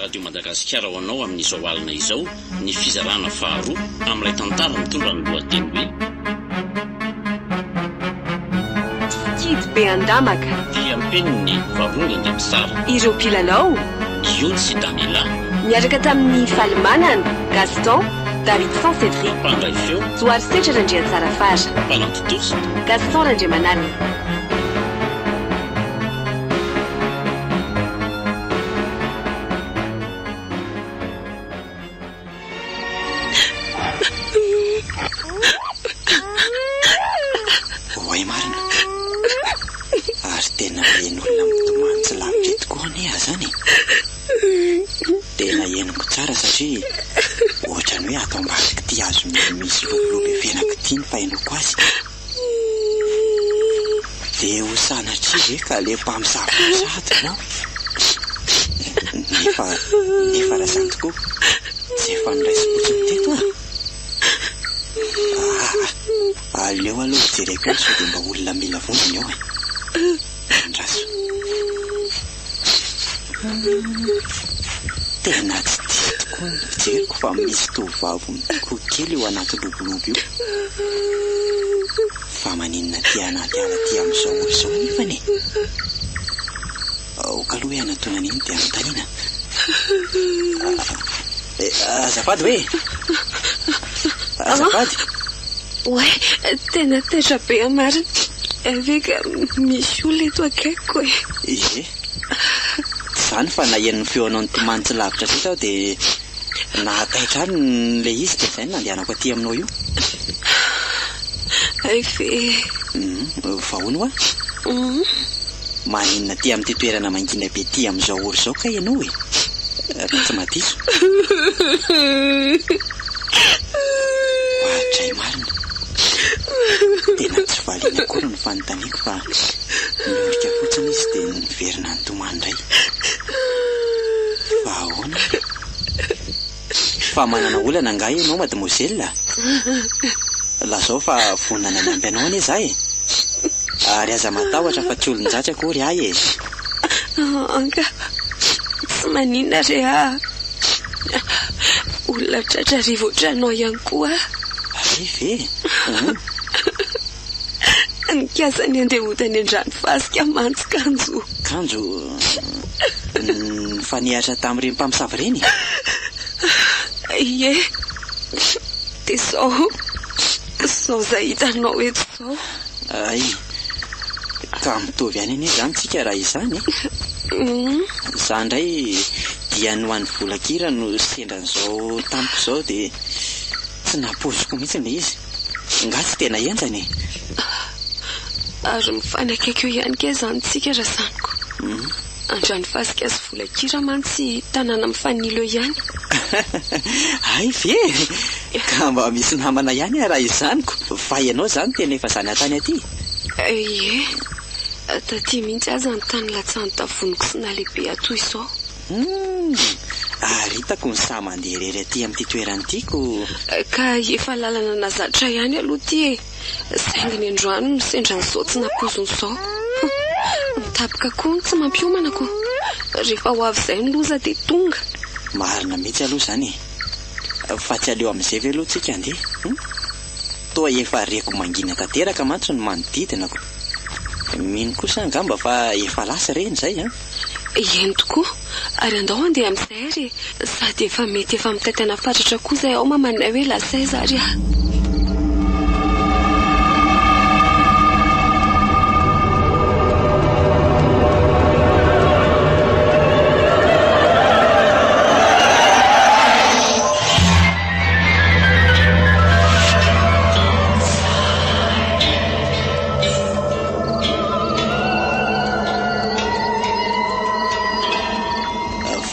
Radio Madagasikara ho anao amin'izao alina izao ny fizarana faharoa amin'ilay tantara mitondra ny lohateny hoe. Sikidy be an-damaka. Diam-penin'i Vavongy Andriamisara. Ireo mpilalao. Iony sy Damela. Niaraka tamin'i Falimanana, Gaston, Davidson Cédric. Mpandray feo. Joharisetra Randriantsarafara. Mpanantontosa. Gaston Randriamanalina. Oay marina. Ary tena maheno olona mitomany tsy lavitra eto koa anie aho izany e. Tena henoko tsara satria ohatran'ny hoe ato ambadik'ity hazo misy lobolobo efenako ity ny fahenoako azy. Dia ho sanatria ve ka le mpamosavy sahady ianao? Nefa, nefa raha izany tokoa, tsy efa noraisim-potsiny teto aho. Aa, aleo aloha hojereko ihany sao dia mba olona mila vonjy ny ao e. Andraso. Tena tsy diso tokoa ny fijeriko fa misy tovovavy mitokoa kely io anaty lobolobo io. Fa maninona aty anaty ala aty amin'izao ora izao anefany e? Aoka aloha hoe hanatona an'iny dia hanontaniana. Azafady hoe e! Azafady! Oay, tena taitra be aho marina. Aveka misy olona eto akaikiko e. Ie. Tsy izany fa naheno ny feonao nitomany tsy lavitra teto aho dia nahataitra ahy ilay izy dia izay no nandehanako aty aminao io. Hay ve. Hum, fa hono hoa? Maninona aty amin'ity toerana mangina be ity amin'izao ora izao kay ianao e? Raha tsy mahadiso. Oadray marina. Tena tsy valiany akory ny fanontaniako fa niondrika fotsiny izy dia niverina nitomany indray. Fa ahoana ary? Fa manana olana angaha ianao mademoiselle? Lazao fa vonona ny hanampy anao anie za e! Ary aza matahotra fa tsy olon-dratsy akory ahy e! Angaha tsy maninona re aho? Olona tratra arivo ohatranao ihany koa aho. Hay ve? Hum. Nikasa ny handeha hody any Andranofasika mantsy kanjo. Kanjo nifanehatra tamin'ireny mpamosavy ireny? Ie. Dia izao, izao izay hitanao eto izao. Hay. Ka mitovy ihany anie izany tsika raha izany e! Za indray dia ny ho an'i Volakira no sendra an'izao tamiko izao dia tsy nampoiziko mihitsy ilay izy. Nga tsy tena henjana e! Ary mifanakaiky eo ihany kay izany tsika Razaniko. Andranofasika sy Volakira mantsy tanàna mifanila eo ihany. Hay ve e! Ka mba misy namana ihany aho raha izany ko! Fa ianao izany tena efa zanatany aty? Ie, taty mihitsy aza ny tany latsahan'ny tavoniko sy nahalehibe ahy toy izao. Humm! Ary hitako ny sahy mandeha irery aty amin'ity toerana ity ko! Ka efa lalana nahazatra ihany aloha ity e! Saingy ny androany no sendra an'izao tsy nampoizina izao. Mitapoka koa ny tsy mampiomana ko! Rehefa ho avy izay ny loza dia tonga. Marina mihitsy aloha izany e! Fa tsy aleo amin'izay ve aloha tsika handeha? Hum! Toa efa reko mangina tanteraka mantsy ny manodidina ko! Mino kosa angamba fa efa lasa ireny izay an! Eny tokoa, ary andao handeha amin'izay ary e! Sady efa mety efa mitaitaina fatratra koa izay ao mamanay hoe lasa aiza ary aho.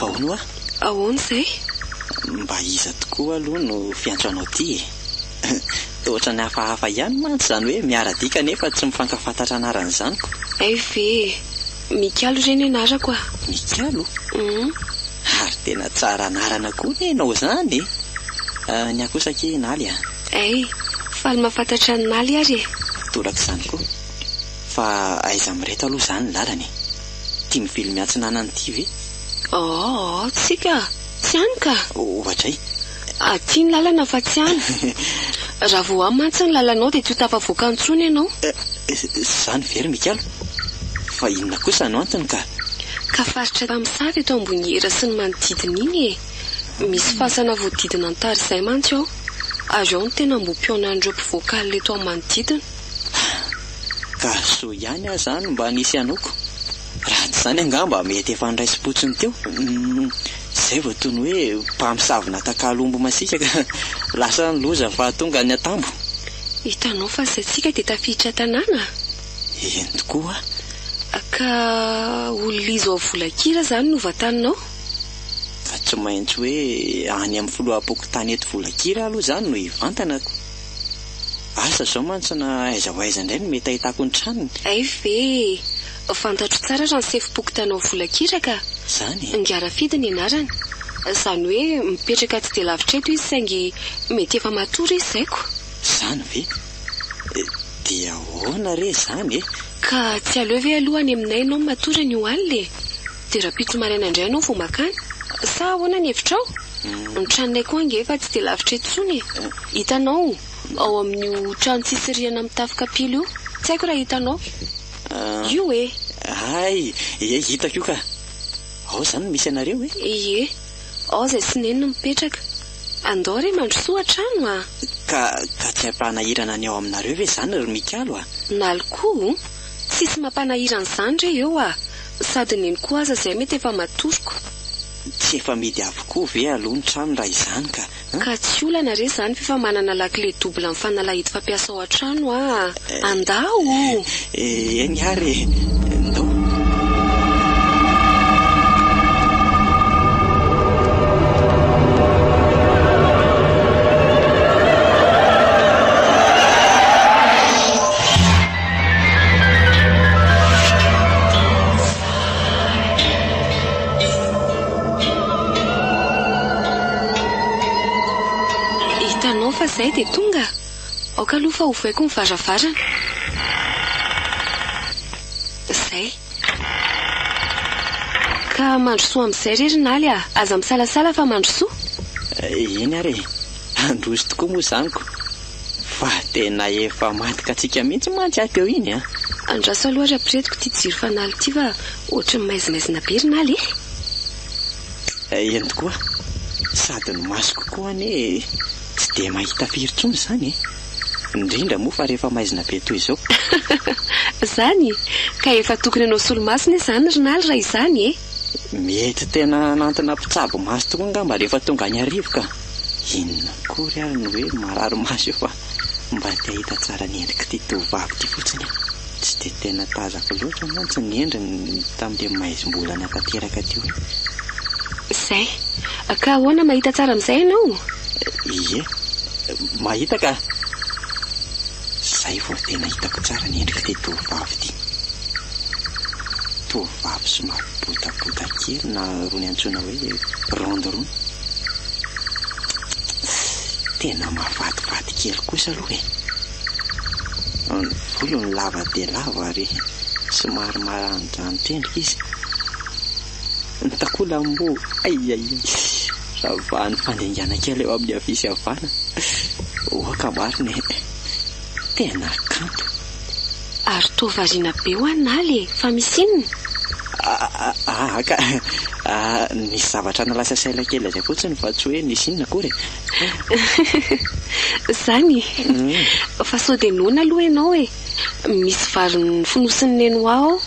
Fa hono hoa? Ahoana izay? Mba iza tokoa aloha no fiantso anao ity e? Toa ohatran'ny hafahafa ihany mantsy izany hoe miara-dia kanefa tsy mifankafantatra anarana izany ko. Hay ve e! Mikalo re ny anarako a! Mikalo? Ary tena tsara anarana koa anie ianao izany e! Ny ahy kosa akia Naly a! Hay, faly mahafantatra an'i Naly ary e! Toraka izany koa. Fa aiza amin'ireto aloha izany ny lalana e? Ity mivily miatsinanana ity ve? Oh, tsika, tsy any ka. Ohatray. Aty ny lalana fa tsy any. Raha vao any mantsy ny lalanao dia tsy ho tafavoaka intsony ianao. Izany ve ry Mikalo? Fa inona kosa no antony ka? Ka faritra mpamosavy eto Amboniera sy ny manodidina iny e! Misy fasana voadidina antary izay mantsy ao. Ary ao no tena ambohi-pihaonan'ireo mpivoaka alina eto amin'ny manodidina. Ka soa ihany aho izany mba nisy anao ko. Raha tsy izany angamba mety efa noraisim-potsiny teo. Izay vao toy ny hoe mpamosavy natakalo omby masiaka ka lasa ny loza fa tonga ny atambo. Hitanao fa izay tsika dia tafiditra tanàna? Eny tokoa. Ka olona iza ao Volakira izany no vantaninao? Ka tsy maintsy hoe any amin'ny filoham-pokontany eto Volakira aloha izany no hivantanako. Asa izao mantsy na aiza ho aiza indray no mety ahitako ny tranony. Hay ve e! Fantatro tsara raha ny sefom-pokontany ao Volakira ka! Izany e? Ngiarafidy ny anarany. Izany hoe mipetraka tsy dia lavitra eto izy saingy mety efa matory izy izay ko! Izany ve? Dia ahoana re izany e? Ka tsy aleo ve aloha any aminay ianao matory anio alina e? Dia rahampitso maraina indray ianao vao makany? Sa ahoana ny hevitrao? Ny tranonay koa ange efa tsy dia lavitra eto intsony e! Hitanao, ao amin'io trano tsisy rihana mitafo kapila io. Tsy haiko raha hitanao. Io e! Hay! Ie, hitako io ka! Ao izany no misy anareo e? Ie, ao izay sy neny no mipetraka. Andao re mandrosoa an-trano a! Ka, ka tsy hampanahirana ny ao aminareo ve izany ry Mikalo a? Naly koa o! Tsisy mampanahirana izany re eo a! Sady neny koa aza izay mety efa matoriko. Tsy efa mihidy avokoa ve aloha ny trano raha izany ka? Ka tsy olana re izany f'efa manana lakile double amin'ny fanalahidy fampiasa ao an-trano aho a! Andao o! Eny ary e! Ndao! Hitanao fa izay dia tonga. Aoka aloha fa hovohaiko ny varavarana. Izay. Ka mandrosoa amin'izay re ry Naly a! Aza misalasala fa mandrosoa. Eny ary e! Handroso tokoa moa izany ko! Fa tena efa maty katsika mihitsy mantsy aho teo iny an! Andraso aloha ary ampiretiko ity jiro fanala ity fa ohatry ny maizimaizina be ry Naly e! Eny tokoa, sady ny masoko koa anie tsy dia mahita firy intsony izany e! Indrindra moa fa rehefa maizina be toy izao. Izany? Ka efa tokony hanao solomaso anie izany ry Naly raha izany e! Mety tena hanantona mpitsabo maso tokoa angamba rehefa tonga any Iarivo ka! Inona akory ary ny hoe marary maso io fa mba te hahita tsara ny endrik'ity tovovavy ity fotsiny aho. Tsy dia tena tazako loatra mantsy ny endriny tamin'ilay maizim-bolana tanteraka teo iny. Izay. Ka ahoana, mahita tsara amin'izay ianao? Ie, mahita ka! Izay vao tena hitako tsara ny endrik'ity tovovavy ity. Tovovavy somary botabota kely na irony antsoina hoe ronde irony. Tena mahafatifaty kely kosa aloha e! Ny volony lava dia lava ary somary maranidranitra endrika izy. Ny takolany moa, ay ay ay, ravahan'ny fandringana kely eo amin'ny havia sy havanana. Oaka marina e! Tena kanto. Ary toa variana be hoa Naly e! Fa misy inona? Aa ka! Nisy zavatra nalasa saina kely izay fotsiny fa tsy hoe nisy inona akory e! Izany? Fa sao dia noana aloha ianao e! Misy vary nofonosin'i Neny ho ahy ao,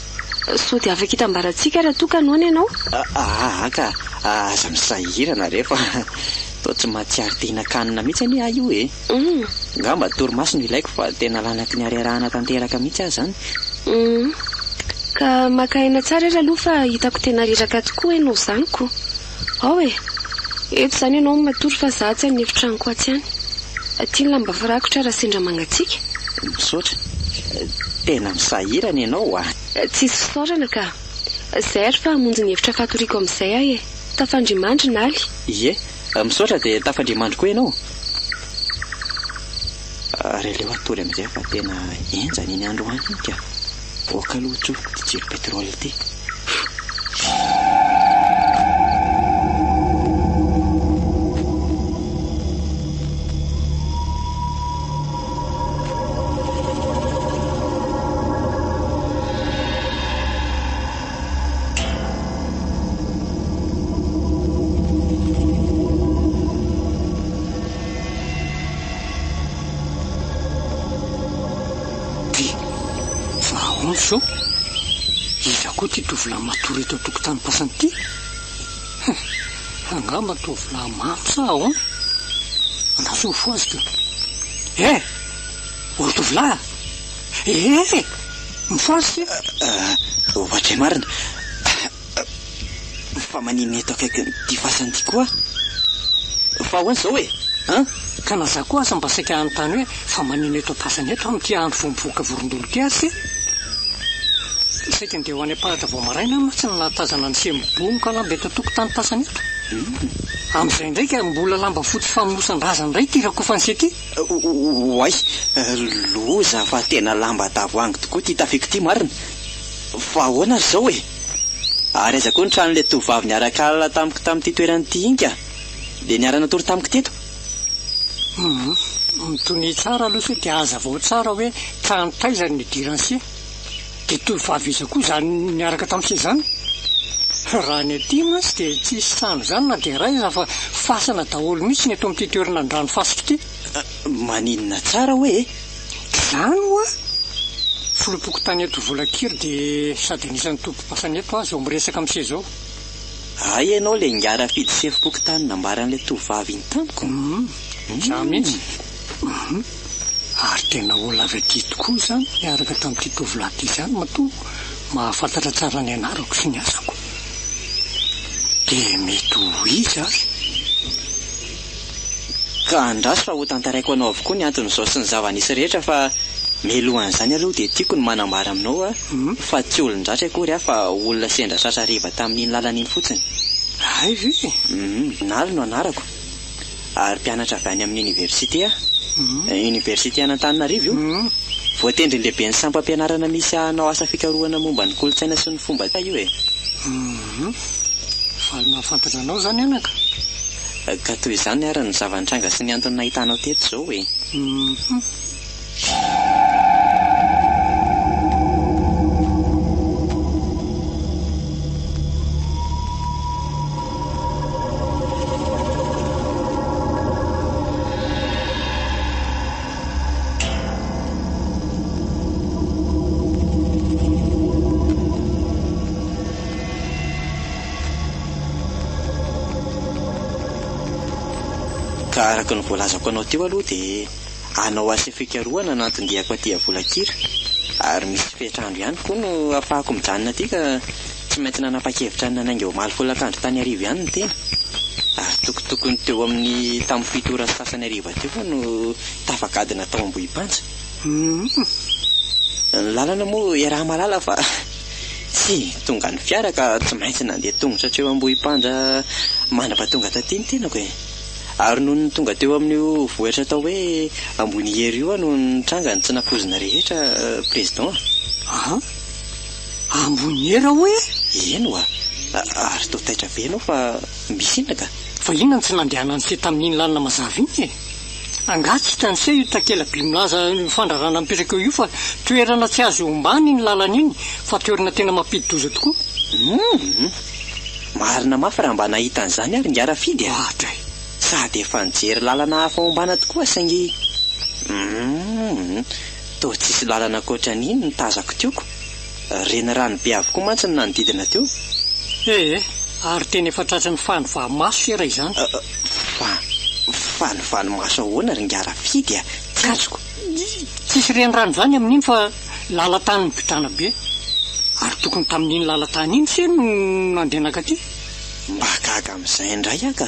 sao dia afaka hitambarantsika raha toa ka noana ianao? Aa ka! Aza misahirana re fa toa tsy mahatsiaro te hihinan-kanina mihitsy anie aho io e! Angamba torimaso no ilaiko fa tena lanaky ny harerahana tanteraka mihitsy aho izany. Humm. Ka maka aina tsara ary aloha fa hitako tena reraka tokoa ianao izany ko. Ao e! Eto izany ianao no matory fa za atsy amin'ny efitranoko atsy ihany. Aty ny lamba firakotra raha sendra mangatsiaka. Misaotra. Tena misahirana ianao a! Tsisy fisaorana ka. Zay ary fa hamonjy ny efitra fatoriako amin'izay aho e. Tafandrimandry Naly. Ie. Misaotra dia tafandrimandry koa ianao. Ary aleo hatory amin'izay fa tena henjana iny androany iny ka. Ok aloha tsofiko ity jiro pétrole ity. izao? Iza koa ity tovolahy matory eto an-tokotanim-pasana ity? Hum, angamba tovolahy mamo sa ahoana? Andraso ho fohaziko. Eh! O ry tovolahy a! Eh! Mifohaza ity! Ohatray marina. Fa maninona eto akaikin'ity fasana ity koa? Fa ahoana izao e? An? Ka na za koa aza mba saika hanontany hoe fa maninona eto am-pasana eto amin'ity andro vao mivoaka vorondolo ity ary se? Saika ndeha ho any am-paritra vao maraina aho mantsy no nahatazana an'i se mibonoka lamba eto an-tokotanim-pasana eto. Amin'izay indray ka mbola lamba fotsy famonosan-drazana indray ity rakofan'i se ity. Oay, loza fa tena lamba tavoahangy tokoa ity tafiko ity marina. Fa ahoana ary izao e? Ary aiza koa ny tranon'ilay tovovavy niaraka alina tamiko tamin'ity toerana ity iny ka? Dia niara-natory tamiko teto? Hum, mitonia tsara aloha se dia hazavao tsara hoe trano taiza no nidiran'i se? Dia tovovavy iza koa izany niaraka tamin'i se izany? Raha ny aty mantsy dia tsisy trano izany na dia iray aza fa fasana daholo mihitsy ny eto amin'ity toerana Andranofasika ity. Maninona tsara hoe e? Izany hoa! Filoham-pokontany eto Volakiry dia sady anisan'ny tompom-pasana eto aho izao miresaka amin'i se izao. Hay ianao ilay ingahy Rafidy sefom-pokontany nambaran'ilay tovovavy iny tamiko? Hum, izaho mihitsy. Hum, ary tena olona avy aty tokoa izany niaraka tamin'ity tovolahy ity izany matoa mahafantatra tsara ny anarako sy ny asako. Dia mety ho iza ary? Ka andraso fa hotantaraiko anao avokoa ny anton'izao sy ny zava-nisy rehetra fa mialohan'izany aloha dia tiako ny manambara aminao fa tsy olon-dratsy akory aho fa olona sendra tratra hariva tamin'iny lalana iny fotsiny. Hay ve e? Naly no anarako ary mpianatra avy any amin'ny oniversite aho. Oniversite an'Antananarivo io. Voatendrin'ny lehiben'ny sampam-pianarana misy ahy hanao asa fikarohana momba ny kolontsaina sy ny fomba io e. Faly mahafantatra anao izany anaka. Ka toy izany ary ny zava-nitranga sy ny antony nahitanao teto izao e. Ka araka ny voalazako anao teo aloha dia hanao asa fikarohana no anton-diako aty Avolakira ary misy fetr'andro ihany koa no ahafahako mijanona aty ka tsy maintsy nanapa-kevitra ny nanainga omaly folakandro tany hariva ihany ny tena ary tokotokony teo amin'ny tamin'ny fito ora sy sasany hariva teo aho no tafagadona tao Ambohipanja. Ny lalana moa iaraha-mahalala fa tsy tonga ny fiara ka tsy maintsy nandeha tongotra hatreo Ambohipanja mandra-pahatonga taty ny tenako e. Ary nony tonga teo amin'io vohitra atao hoe Ambonihery io aho no nitranga ny tsy nampoizina rehetra Président a. An? Ambonihery hoe? Eny oa. Ary toa taitra be ianao fa misy inona ka? Fa inona no tsy nandehanan'ise tamin'iny lalana mazava iny e? Angaha tsy hitan'i se io takela-by milaza ny fandrarana mipetraka eo io fa toerana tsy azo ombana iny lalana iny fa toerana tena mampidi-doza tokoa? Humm! Marina mafy raha mba nahita an'izany ary ingahy Rafidy a! Ohatra e! Sady efa nijery lalana hafa ombana tokoa saingy humm! Toa tsisy lalana ankoatra an'iny no tazako teo ko! Renirano be avokoa mantsy no nanodidina teo. Ee, ary tena efa tratry ny fanivaha-maso se raha izany. Fa, fanivano-maso ahoana ry ingahy Rafidy a? Tsy azoko. Tsisy renirano izany amin'iny fa lalan-tany mivitrana be. Ary tokony tamin'iny lalan-tany iny se no nandeha nankaty. Mba gaga amin'izay indray aho ka.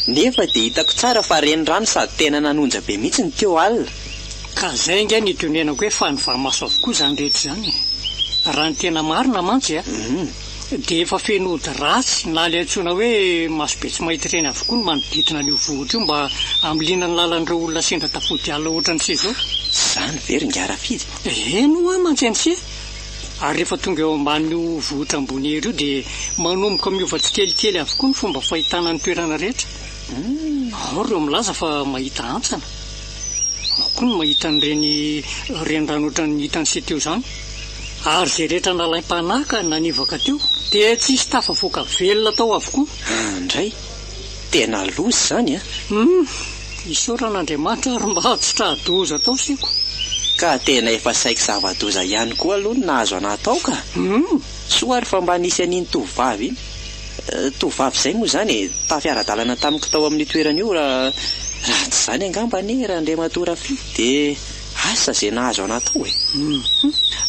Nefa dia hitako tsara fa renirano sady tena nanonja be mihitsy ny teo alina. Ka zay ange no itenenako hoe fanivaha-maso avokoa izany rehetra izany e! Raha ny tena marina mantsy a, dia efa feno ody ratsy na ilay antsoina hoe masobe tsy mahita ireny avokoa ny manodidina an'io vohitra io mba hamiliana ny lalan'ireo olona sendra tafody alina ohatran'i se izao. Izany ve ry ingahy Rafidy? Eny ho'a mantsy an'i se! Ary rehefa tonga eo ambanin'io vohitra ambony ery io dia manomboka miova tsikelikely avokoa ny fomba fahitana ny toerana rehetra. Ao ireo milaza fa mahita hantsana. Ao koa ny mahita an'ireny renirano ohatran'ny hitan'i se teo izany. Ary izay rehetra nalaim-panahy ka nanivaka teo dia tsisy tafavoaka velona tao avokoa. Andray! Tena loza izany an! Hum! Isaorana Andriamanitra ary mba tsy tra-doza tao seko. Ka tena efa saiky zava-doza ihany koa aloha ny nahazo anà tao ka! Soa ary fa mba nisy an'iny tovovavy iny. Tovovavy izay moa izany e, tafiara-dalana tamiko tao amin'io toerana io raha raha tsy izany angamba anie Randriamatoa Rafidy dia asa izay nahazo anà tao e!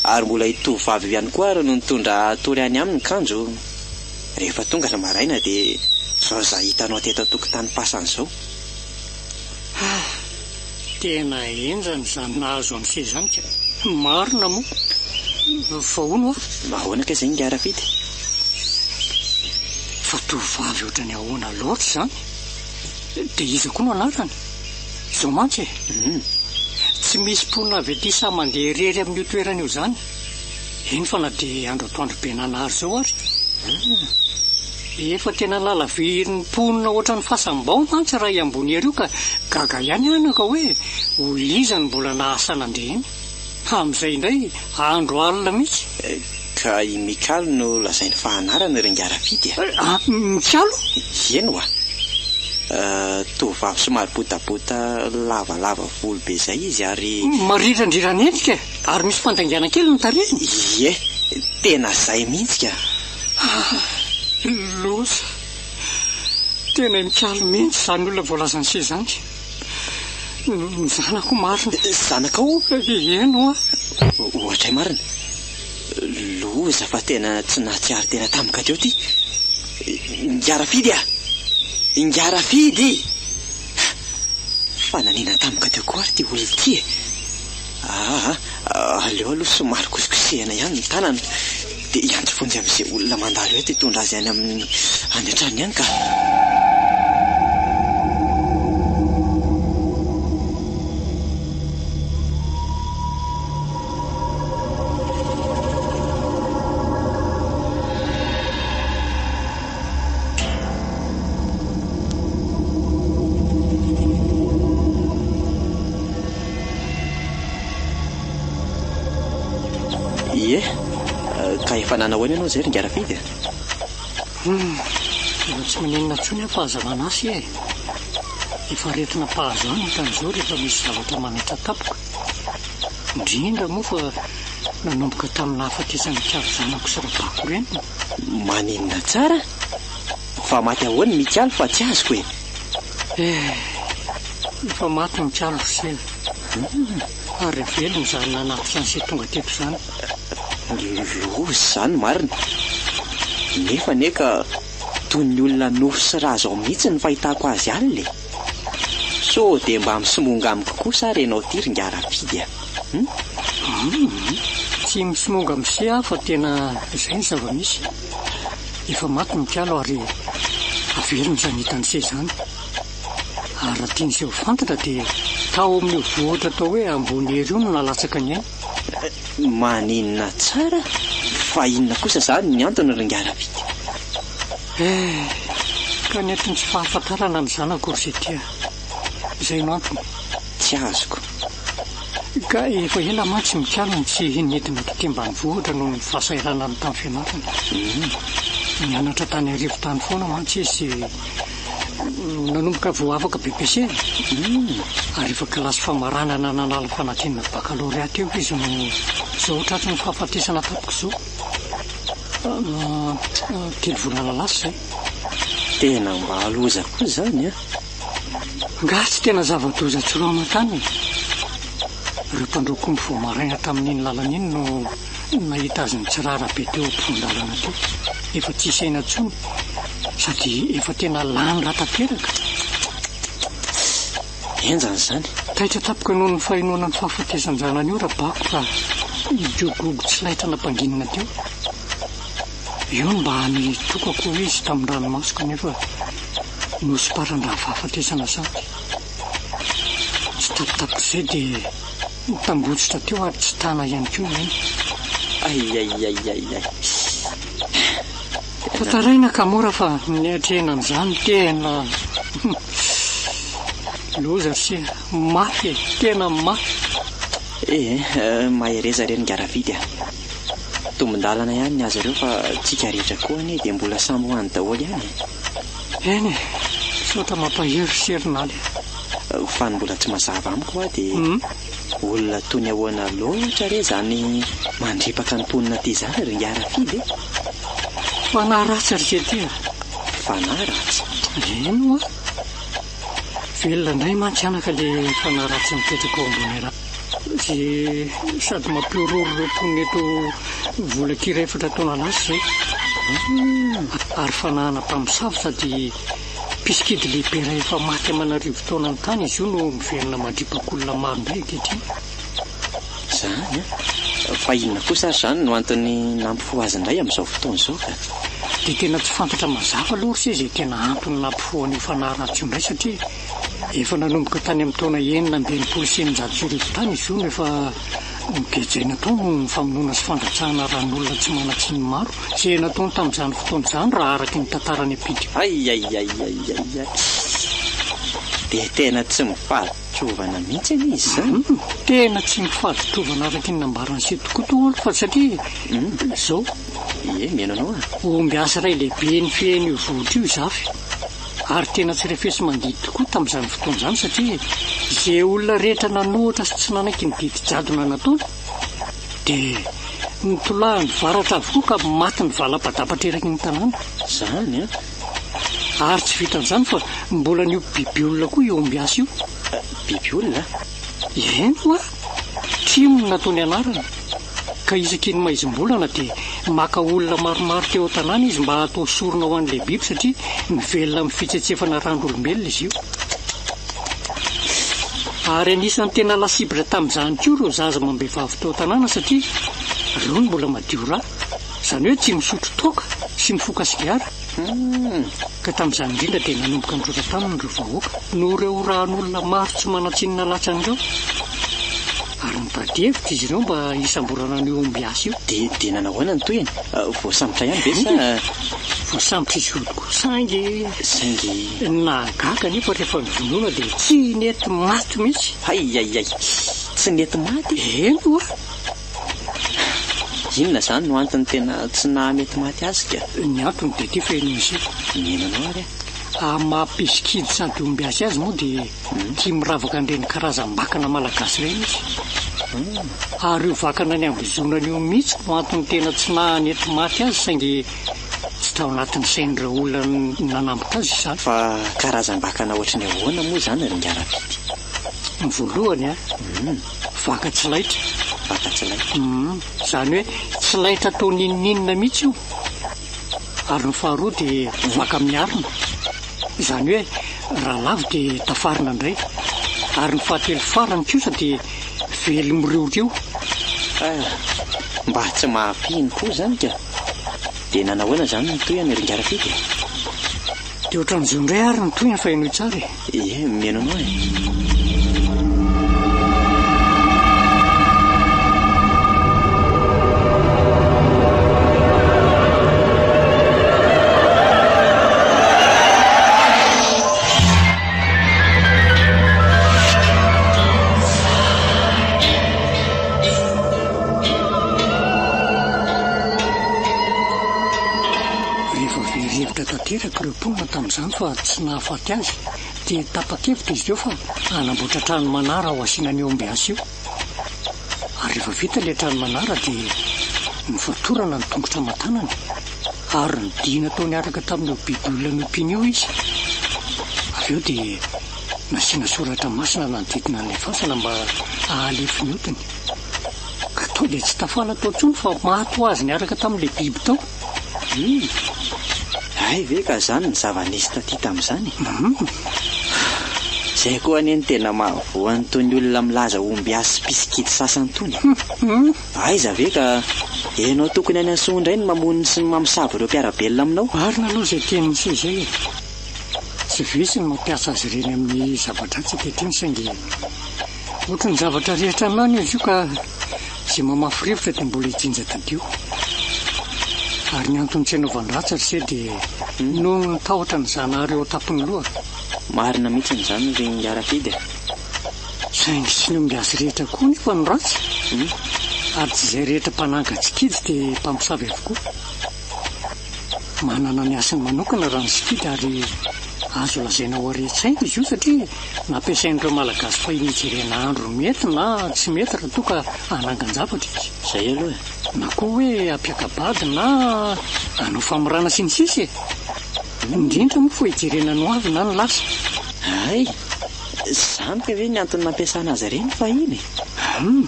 Ary mbola io tovovavy io ihany koa ary no nitondra hatory any aminy kanjo rehefa tonga ny maraina dia izao izaho hitanao teto an-tokotanim-pasana izao. Ah! Tena henjana izany nahazo an'ise izany ka! Marina moa! Fa hono hoa? Ahoana kay izay ingahy Rafidy? Fa tovovavy ohatran'ny ahoana loatra izany? Dia iza koa no anarany? Izao mantsy e! Tsy misy mponina avy aty sahy mandeha irery amin'io toerana io izany. Eny fa na dia andro atoandro be nanahary izao ary. Efa tena lalavirin'ny mponina ohatran'ny fasam-bao mantsy raha i Ambonihery io ka gaga ihany aho anaka hoe olona iza no mbola nahasahy nandeha eny. Amin'izay indray andro alina mihitsy. Ka i Mikalo no lazainy fa anarany ry Ingarafidy a! Ah, Mikalo? Eny oa! Tovovavy somary botabota lavalava volo be izay izy ary. Marirandriran'endrika e! Ary misy fandaingana kely ny tarehiny? Ie, tena izay mihitsy ka! Ah, loza! Tena i Mikalo mihitsy izany olona voalazan'i se izany. Ny zanako marina. Zanakao? Eny oa. Ohatray marina. Loza fa tena tsy nahatsiaro tena tampoka teo ty. Ingarafidy a! Ingarafidy! Fa nanina tampoka teo koa ary ty olona ity e! Aa, aleo aloha somary kosikosehina ihany ny tanana dia hiantso vonjy amin'izay olona mandalo eto hitondra azy any amin'ny any an-tranony any ka. Ie, ka efa nanahoana ianao izay ry Ngarafidy a? Hum, efa tsy manenina intsony aho fa aza manasy e! Efa aretina mpahazo ahy ny ohatran'izao rehefa misy zavatra manaitra tampoka. Indrindra moa fa nanomboka tamin'ny nahafatesan'ny Mikalo zanako sy Rabako reniny. Maninona tsara? Fa maty ahoana i Mikalo fa tsy azoko e! Eh! Efa maty Mikalo ry sena. Ary velona izany nanatitra an'se tonga teto izany. Loza izany marina. Nefa anie ka toy ny olona nofo sy ra zao mihitsy ny fahitako azy alina e! Sao dia mba misomonga amiko kosa ary ianao ity ry ingahy Rafidy a! Hum? Hum! Tsy misomonga amin'se aho fa tena izay ny zava-misy. Efa maty ny mikalo ary averina izany hitan'se izany. Ary raha tian'se ho fantatra dia tao amin'io vohitra atao hoe Ambonihery io no nalatsaka ny ainy. Maninona tsara? Fa inona kosa izany ny antony ry ingahy Rafidy? Eh! Ka ny antony tsy fahafantarana ny zanako ry Zetia. Izay no antony. Tsy azoko. Ka efa ela mantsy Mikalo no tsy nidina taty ambanivohitra noho ny fahasahiranany tamin'ny fianarana. Nianatra tany Arivo tany foana mantsy izy nanomboka vao afaka BEPC. Ary efa kilasy famaranana nanala fanadinana bakalorea teo izy no izao tratry ny fahafatesana tampoka izao. 3 volana lasa izay. Tena mba loza koa izany an! Angaha tsy tena zava-doza tsy roa aman-tany e? Ireo mpandroakomby vao maraina tamin'iny lalana iny no nahita azy nitsirara be teo ampovoan-dalana teo. Efa tsisy aina intsony sady efa tena lany ra tanteraka. Henjana izany. Taitra tampoka noho ny fahenoana ny fahafatesan-janany io Rabako ka nigogogo tsy laitra nampanginina teo. Io no mba nitokako hoy izy tamin'ny ranomaso kanefa nosomparan-dra fahafatesana sady. Tsy tapitapit'izay dia nitambotsitra teo ary tsy tana ihany koa ny ainy. Aiaiaiaiai. Tantaraina ka mora fa ny atrehina an'izany tena loza ry se, mafy e, tena mafy. Eh, mahereza re ry Ngaravidy a. Tombon-dalana ihany ny azy ireo fa tsika rehetra koa anie dia mbola samy ho any daholo ihany e. Eny e, misaotra mampahery ry se ry Naly a. Fa ny mbola tsy mazava amiko hoa dia Olona toy ny ahoana loatra re izany mandripaka ny mponina aty izany ry Ingahy Rafidy e? Fanahy ratsy ry se ty a! Fanahy ratsy? Eny ho'a. Velona indray mantsy anaka le fanahy ratsy mipetraka ao ambony ra. Ze sady mampihorohoro ireo mponina eto Volakira efatra taona lasa izay. Ary fanahana mpamosavy sady mpisikidy lehibe iray efa maty aman'arivo taona tany izy io no miverina mandripaka olona maro indray ankehitriny. Izany an! Fa inona kosa ary izany no antony nampifoha azy indray amin'izao fotoana izao ka? Dia tena tsy fantatra mazava aloha ry se izay tena antony nampifoha an'io fanahy ratsy io indray satria efa nanomboka tany amin'ny taona 1666 tany izy io no efa nogejaina tao noho ny famonoana sy fandatsahana ran'olona tsy manan-tsiny maro izay nataony tamin'izany fotoana izany raha araka ny tantara any am-pity. Aiaiaiaiaiai. Dia tena tsy mifaditrovana mihitsy anie izy izany. Tena tsy mifaditrovana araka ny nambaran'i Seto tokoa daholo fa satria izao. Ie, mihaino anao aho. Ombiasy iray lehibe nifehy an'io vohitra io i Zafy. Ary tena tsy refesi-mandidy tokoa tamin'izany fotoana izany satria izay olona rehetra nanohatra sy tsy nanaiky ny didy jadona nataony dia notolahany varatra avokoa ka maty nivalapadapatra eraky ny tanàna. Izany an! Ary tsy vitan'izany fa mbola niompy bibiolona koa io ombiasy io. Bibiolona? Eny hoa! Trimo no nataony anarana. Ka isaky ny maizim-bolana dia maka olona maromaro teo an-tanàna izy mba hatao sorona ho an'ilay biby satria mivelona amin'ny fitsetsefana ran'olombelona izy io. Ary anisan'ny tena lasibatra tamin'izany koa ireo zaza amam-behivavy teo an-tanàna satria ireo no mbola madio rà, izany hoe tsy misotro toaka sy mifoka sigara. Ka tamin'izany indrindra dia nanomboka nitroatra taminy ireo vahoaka noho ireo ràn'olona maro tsy manan-tsiny nalatsany ireo. Ary nitady hevitra izy ireo mba hisamborana an'io ombiasy io. Dia, dia nanao ahoana ny tohiny? Voasambotra ihany ve sa? Voasambotra izy io tokoa saingy. Saingy. Ny nahagaga anefa rehefa novonoina dia tsy nety maty mihitsy. Hay hay hay! Tsy nety maty? Eny ho'a. Inona izany no antony tena tsy nahamety maty azy ka? Ny antony dia ity fa henoy sy. Mino anao ary aho. Amin'ny maha mpisikidy sady ombiasy azy moa dia tia miravaka an'ireny karazam-bakana malagasy ireny izy. Ary io vakana niambozonany io mihitsy no antony tena tsy nahanety maty azy saingy tsy tao anatin'ny sain'ireo olona nanambotra azy izany. Fa karazam-bakana ohatry ny ahoana moa izany ry Ingahy-Rafidy? Ny voalohany an, vaka tsy laitra. Vaka tsy laitra. Izany hoe tsy laitra atao n'inon'inona mihitsy io. Ary ny faharoa dia vaka miarina. Izany hoe raha lavo dia tafarina indray. Ary ny fahatelo farany kosa dia vely miriorio. Ah, mba tsy mahafihiny koa izany ka. Dia nanahoana izany ny tohiny ry Ingahy-Rafidy e? Dia ohatran'izao indray ary ny tohiny fa henoy tsara e. Ie, mihaino anao e. Rehefa very hevitra tanteraka ireo mponina tamin'izany fa tsy nahafaty azy dia tapa-kevitra izy ireo fa hanamboatra trano manara ho asiana an'io ombiasy io. Ary rehefa vita ilay trano manara dia nofatorana ny tongotra aman-tanany ary nodiana tao niaraka tamin'io biby olona nompiany io izy. Avy eo dia nasiana soratra masina nanodidina an'ilay fasana mba hahalefy ny otiny. Ka tao dia tsy tafala tao intsony fa maty ho azy niaraka tamin'ilay biby tao. Hum! Hay ve ka zany ny zava-nisy taty tamin'izany e? Hum! Zay koa anie no tena mahavoa an'itony olona milaza ho ombiasy sy mpisikidy sasany itony e! Hum! Aiza ve ka enao tokony any an-soa indray no mamono sy ny mamosavy ireo mpiara-belona aminao? Marina aloha izay tenin'i se izay e! Tsy vitsy ny mampiasa azy ireny amin'ny zava-dratsy ankehitriny saingy ohatry ny zavatra rehetra an'lany izy io ka izay mamafy rivotra dia mbola hijinja tadio. Ary ny antony tsy anaovan-dratsy ry se dia noho ny tahotra ny Zanahary eo an-tampon'ny loha. Marina mihitsy izany ry Ingahy Rafidy a! Saingy tsy ny ombiasy rehetra koa anefa no ratsy, ary tsy izay rehetra mpanangan-tsikidy dia mpamosavy avokoa. Manana ny hasiny manokana raha ny sikidy ary. Azo lazaina ho haren-tsaina izy io satria nampiasain'ireo Malagasy fahiny hijerena andro mety na tsy mety raha toa ka hanangan-javatra izy. Izay aloha e. Na koa hoe hampiaka-bady na hanao famorana sy ny sisa e. Indrindra moa fa hijerena ny hoavy na ny lasa. Hay! Izany ka ve ny antony nampiasana azy ireny fahiny e? Hum!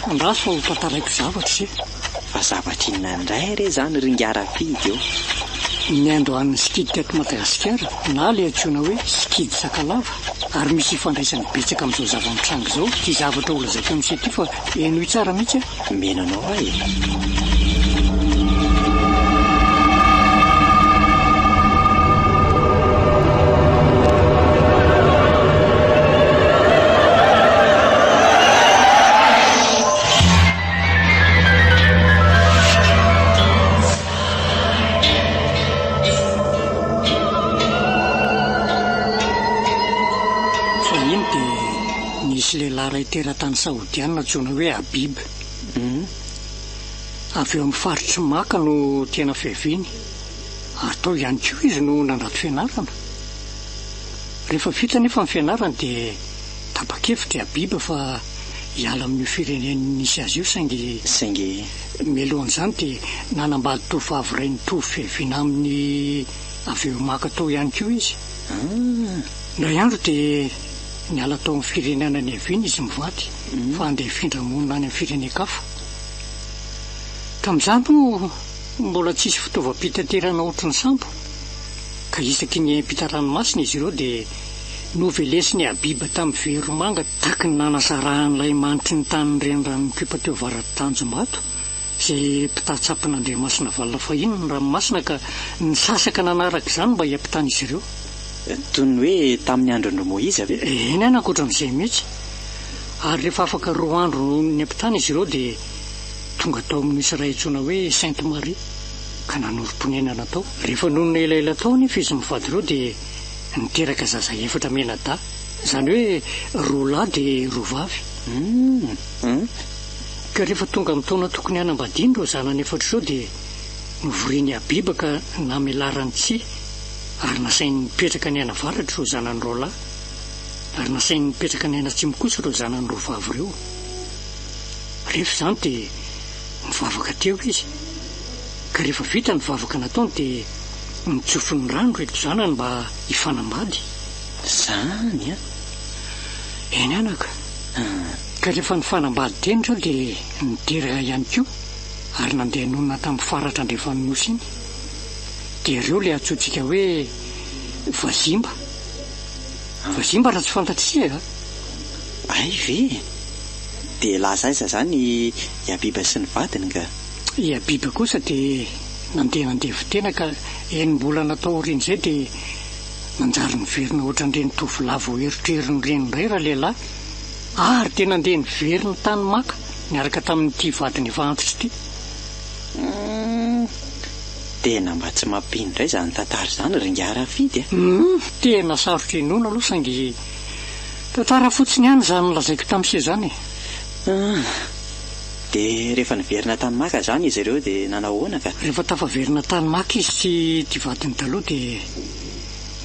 Andraso fa ho tantaraiko zavatra ise. Fa zavatra inona indray re izany ry Ngarafidy ô? Ny niandohan'ny sikidy teto Madagasikara na ilay antsoina hoe sikidy sakalava ary misy ifandraisany betsaka amin'izao zava-mitranga izao ity zavatra ho lazaiko amin'ise ity fa henoy tsara mihitsy a! Mino anao aho e! Fahiny dia nisy lehilahy iray teratany saodianina antsoina hoe Habib. Avy eo amin'ny faritr'i Maka no tena fiaviany, ary tao ihany koa izy no nandrato fianarana. Rehefa vita anefa ny fianarany dia tapa-kevitra i Habib fa hiala amin'io firenena nisy azy io saingy. Saingy. Mialohan'izany dia nanambady tovovavy iray nitovy fiaviana aminy avy eo Maka tao ihany koa izy. Ah. Indray andro dia niala tao amin'ny firenena niaviany izy mivady fa handeha hifindra monina any amin'ny firenen-kafa. Tamin'izany moa mbola tsisy fitaovam-pitaterana ohatry ny sambo ka isaky ny hiampita ranomasina izy ireo dia novelesin'i Habib tamin'ny veromanga tahaky ny nanasarahan'ilay manitry ny tanin'ny reniranon'i Koipa teo avaratr'Tanjombato izay mpitatsampin'Andriamasinavalona fahiny ny ranomasina ka nisasaka nanaraka izany mba hiampitan'izy ireo. Toy ny hoe tamin'ny andron-dry Moizy ve? Eny an, ankoatran'izay mihitsy. Ary rehefa afaka roa andro niampitana izy ireo dia tonga tao amin'ny nosy iray antsoina hoe Sainte Marie ka nanorim-ponenana tao. Rehefa nonina elaela tao anefa izy mivady ireo dia niteraka zaza efatra mianadahy, izany hoe roa lahy dia roa vavy. Ka rehefa tonga amin'ny taona tokony hanambadiany ireo zanany efatra ireo dia novorian'i Habiba ka namelarany tsihy ary nasainy nipetraka nianavaratra ireo zanany roalahy, ary nasainy nipetraka nianatsimo kosa ireo zanany roa vavy ireo. Rehefa izany dia nivavaka teo izy, ka rehefa vita ny vavaka nataony dia nitsofiny rano ireto zanany mba hifanambady. Izany an! Eny anaka. Ka rehefa nifanambady teny ireo dia niteraka ihany koa ary nandeha nonina tamin'ny faratra andrefan'ny nosy iny. Dia ireo ilay antsointsika hoe vazimba. Vazimba raha tsy fantatr'ise a! Hay ve? Dia lasa aiza izany i Habiba sy ny vadiny ka? I Habiba kosa dia nandeha nandevo tena ka enim-bolana tao aorian'izay dia nanjary niverina ohatran'ireny tovolahy vao erotrerony ireny indray ralehilahy ary dia nandeha niverina tany Maka niaraka tamin'ity vadiny efa antitra ity. Humm! Tena mba tsy mampino indray izany tantara izany ry ingahy Rafidy a! Humm! Tena sarotra inoana aloha saingy tantara fotsiny ihany izany nolazaiko tamin'i se izany e! Humm! Dia rehefa niverina tany Maka izany izy ireo dia nanao ahoana ka? Rehefa tafaverina tany Maka izy sy ity vadiny taloha dia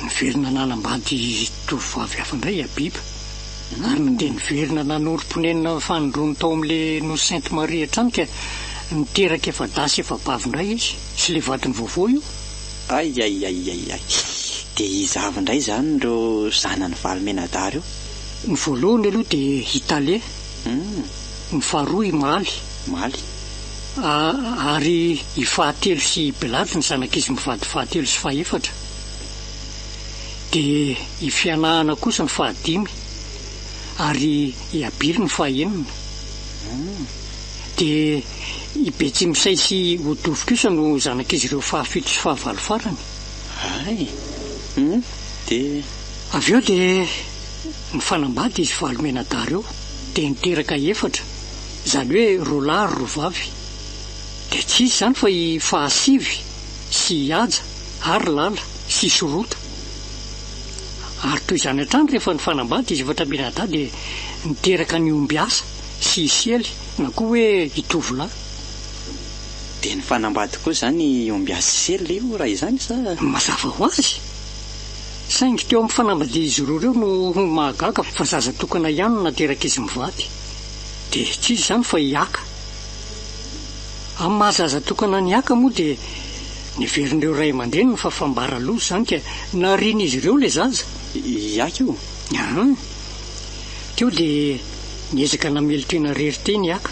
niverina nanambady tovovavy hafa indray i Habib. Ary nandeha niverina nanorim-ponenana fanindroany tao amin'ilay nosy Sainte Marie hatrany ka niteraka efa-dahy sy efa-bavy indray izy sy ilay vadiny vaovao io. Aiaiaiaiai. Dia iza avy indray izany ireo zanany valo mianadahy ireo? Ny voalohany aloha dia i Tale, ny faharoa i Maly, Maly. ary i fahatelo sy i Bilady ny zanak'izy mivady fahatelo sy fahefatra. Dia i Fianahana kosa ny fahadimy, ary i Abily ny fahenina. Dia i Betsimisay sy i Odovy kosa no zanak'izy ireo fahafito sy fahavalo farany. Hay! Hum! Dia. Avy eo dia nifanambady izy valo mianadahy ireo, dia niteraka efatra, izany hoe roa lahy ary roa vavy. Dia tsy iza izany fa i Fahasivy sy i Haja ary Lala sy Sorota. Ary toy izany hatrany rehefa nifanambady izy efatra mianadahy dia niteraka an'i Ombiasa sy i Sely na koa hoe i Tovolahy. Dia nifanambady koa izany i Ombiasa sy Sely io raha izany sa? Mazava ho azy! Saingy teo amin'ny fanambadian'izy roa ireo no mahagaga fa zaza tokana ihany no naterak'izy mivady. Dia tsy iza izany fa i Haka. Amin'ny maha zaza tokana an'i Haka moa dia neverin'ireo ray aman-dreniny fa fambara loza izany ka narian'izy ireo ilay zaza. I Haka io? Ahan. Teo dia niezaka namelon-tena irery teny i Haka.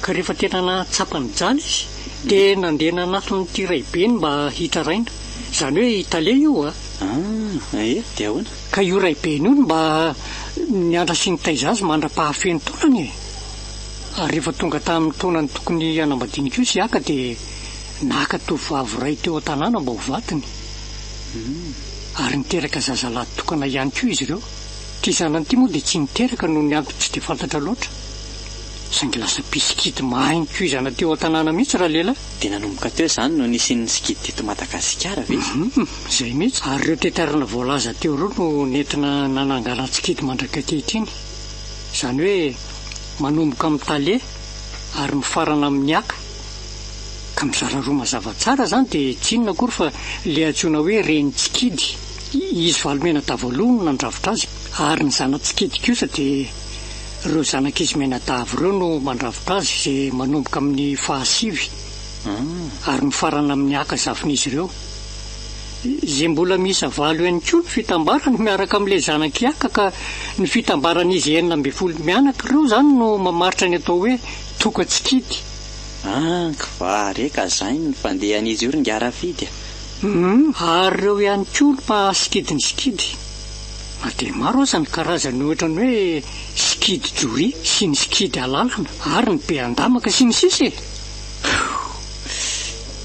Ka rehefa tena nahatsapa nijaly izy dia nandeha nanatona ity raibeny mba hitaraina. Izany hoe i Tale io a! Ah, ie, dia ahoana? Ka io raibeny io no mba niandra sy nitaiza azy mandra-pahafeno taonany e! Ary rehefa tonga tamin'ny taonany tokony hanambadiany kosa i Aka dia naka tovovavy iray teo an-tanàna mba ho vadiny. Ary niteraka zazalahy tokana ihany koa izy ireo. Ity zanany ity moa dia tsy niteraka noho ny antony tsy dia fantatra loatra. Saingy lasa mpisikidy mahay nikoizana teo an-tanàna mihitsy ralehilahy. Dia nanomboka teo izany no nisian'ny sikidy teto Madagasikara ve? Hum, izay mihitsy. Ary ireo tetiarana voalaza teo ireo no nentina nananganan-tsikidy mandrak'ankehitriny. Izany hoe manomboka amin'ny tale ary mifarana amin'ny haka. Ka mizara roa mazava tsara izany dia tsy inona akory fa ilay antsoina hoe renin-tsikidy. Izy valo-menadahy voalohany no nandrafitra azy. Ary ny zana-tsikidy kosa dia ireo zanak'izy mianadahy avy ireo no mandrafitra azy izay manomboka amin'ny fahasivy ary mifarana amin'ny haka zafin'izy ireo. Izay mbola miisa valo ihany koa ny fitambarany miaraka amin'ilay zanak'i Haka ka ny fitambaran'izy 16 mianaka ireo izany no mamaritra ny atao hoe tokan-tsikidy. Ank va re ka zay ny fandehan'izy io ry ingahy Rafidy a! Humm, ary ireo ihany koa no mpahasikidy ny sikidy. Na dia maro aza ny karazany ohatra ny hoe sikidy joria sy ny sikidy alalana ary ny be andamaka sy ny sisa e!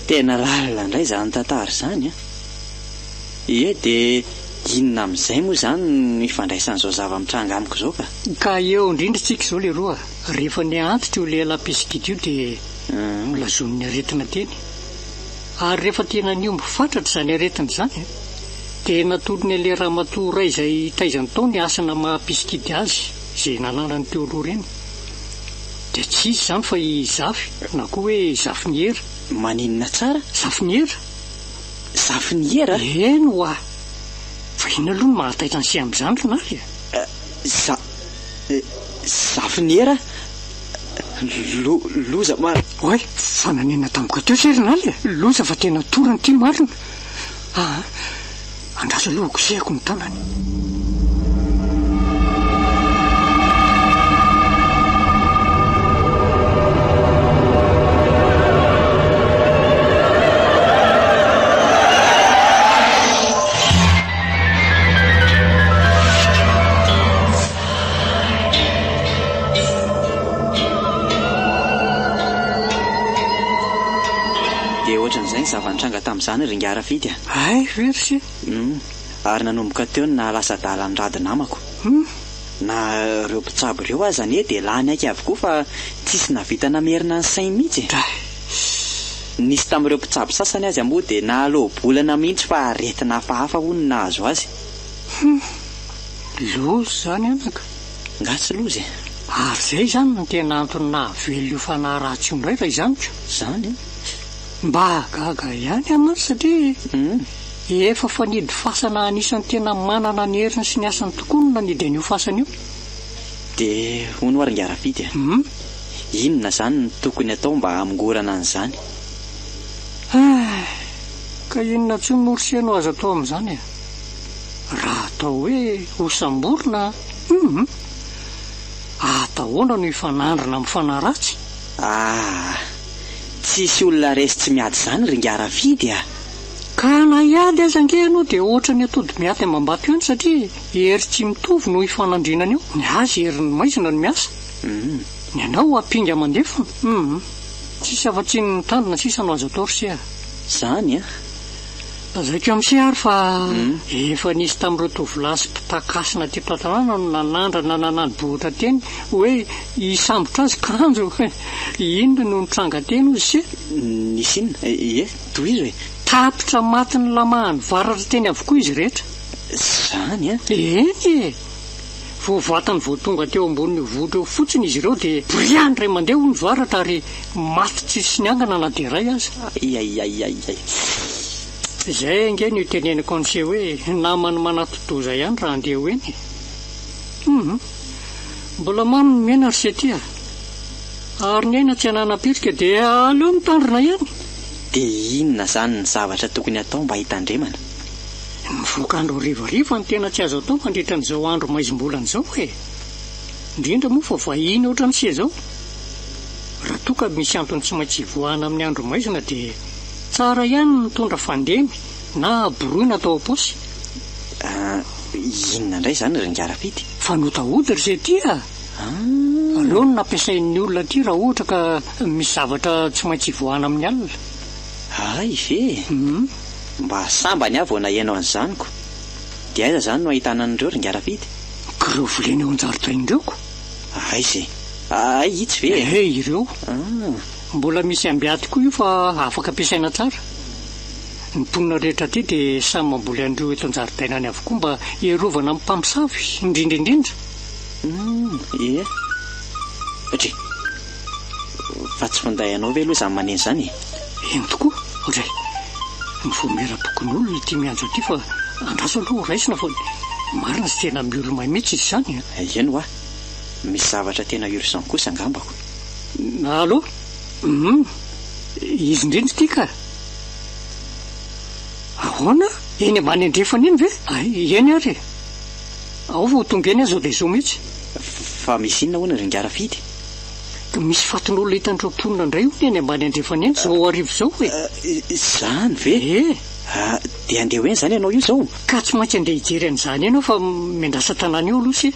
Tena lalina indray izany tantara izany an! Ie, dia inona amin'izay moa izany no ifandraisan'izao zava-mitranga amiko izao ka? Ka eo indrindra isika izao leroa, rehefa niha-antitra io lehilahy mpisikidy io dia nolazonin'ny aretina teny. Ary rehefa tena nihombo fatratra izany aretina izany, dia natolony an'ilay ramatoa iray izay taizany tao ny hasina maha mpisikidy azy, izay nananany teo aloha ireny. Dia tsy iza izany fa i Zafy, na koa hoe Zafiniera. Maninona tsara? Zafiniera? Zafiniera? Eny ho'a! Fa inona aloha no mahataitra an'i se amin'izany ry Nary a? Za. Zafiniera? Lo, loza ma. Oay, fa nanenina tampoka teo se ry Naly e! Loza fa tena torana ity marina! Aa, andraso aloha hokosehako ny tanany. Dia ohatran'izay ny zava-nitranga tamin'izany ry ingahy Rafidy a! Hay ve ry se? Hum, ary nanomboka teo no nahalasa adala ny rad namako. Hum. Na ireo mpitsabo ireo aza anie dia lany aika avokoa fa tsisy nahavita namerina ny sainy mihitsy e! Dray. Nisy tamin'ireo mpitsabo sasany aza moa dia nahaloa-bolana mihitsy fa aretina hafahafa hono no nahazo azy. Hum. Loza izany anaka. Nga tsy loza e? Ary izay izany no tena antony nahavelona io fanahy ratsy io indray raha izany ko. Izany an? Mba gaga ihany aho mantsy satria efa fanidy fasana anisan'ny tena manana ny heriny sy ny asany tokoa no nanidy an'io fasana io. Dia hono hoa ry Ngarafidy a? Inona izany no tokony atao mba hamongorana an'izany? Hay! Ka inona intsony moa ry se no azo atao amin'izany e? Raha atao hoe hosamborina, hum! Atahoana no hifanandrina amin'ny fanahy ratsy? Ah! Tsisy olona resy tsy miady izany ry ingahy Rafidy a! Ka na hiady aza ange ianao dia ohatra ny atody miady amam-bato ihany satria hery tsy mitovy no hifanandrinana eo. Ny azy herin'ny maizina no miasa. Ny anao ampinga aman-defona. Hum! Tsisy afa-tsy ny mitandrina sisa no azo atao ry se a! Izany an! Lazaiko amin'i se ary fa efa nisy tamin'ireo tovolahy sy mpitankasina teto an-tanàna no nanandrana nanani-bohitra teny hoe hisambotra azy kanjo inona no nitranga teny hozy se? Nisy inona? Ie, tohizo e! Tapitra matin'ny lamahan'ny varatra teny avokoa izy rehetra. Izany an? Eny e! Vao vatany vao tonga teo ambonin'io vohitra io fotsiny izy ireo dia boriany iray mandeha hono ny varatra ary maty tsisy niangana na dia iray aza. Aiaiaiaiai. Izay ange no itenenako an'ise hoe naman'ny manati-doza ihany raha handeha ho eny e. Hum. Mbola mamy ny miaina ry se ty a. Ary ny aina tsy ananam-pirika dia aleo mitandrina ihany. Dia inona izany ny zavatra tokony hatao mba hitandremana? Mivoaka andro harivariva no tena tsy azo atao mandritra an'izao andro maizim-bolana izao e! Indrindra moa fa vahiny ohatran'ny se izao. Raha toa ka misy antony tsy maintsy hivoahana amin'ny andro maizina dia tsara ihany ny mitondra fandemy na boroina atao am-paosy. Ah, inona indray izany ry Ngarafidy? Fanota ody ry se ty a! Ah. Ireo no nampiasain'ny olona aty raha ohatra ka misy zavatra tsy maintsy hivoahana amin'ny alina. Hay ve e! Mba sambany aho vao naheno an'izany ko! Dia aiza izany no ahitana an'ireo ry Ngarafidy? Ka ireo volena eo an-jaridaina ireo ko! Aiza e? Hay itsy ve e? Ee, ireo. Ah. Mbola misy ambiaty koa io fa afaka ampiasaina tsara. Ny mponina rehetra aty dia samy mamboly an'ireo eto an-jaridainany avokoa mba hiarovana amin'ny mpamosavy, indrindra indrindra. Humm, ie. Dry. Fa tsy finday anao ve aloha izany maneno izany e? Eny tokoa, dry. Ny vaomieram-pokonolona ity miantso ity fa andraso aloha ho raisina fa marina tsy tena miolomay mihitsy izy izany a. Eny hoa. Misy zavatra tena urgent kosa angambako. Allo? Humm. Izy indrindra ity ka. Ahoana? Eny ambany andrefana eny ve? Ay, eny ary e. Ao vao tonga eny aho izao dia izao mihitsy. Fa misy inona hono ry Ingahy Rafidy? Misy fatin'olona hitan'ireo mponina indray hono eny ambany andrefana eny izao hariva izao e. Izany ve? Ie. Dia handeha ho eny izany ianao io izao? Ka tsy maintsy handeha hijery an'izany eny aho fa miandrasa tanàna eo aloha se.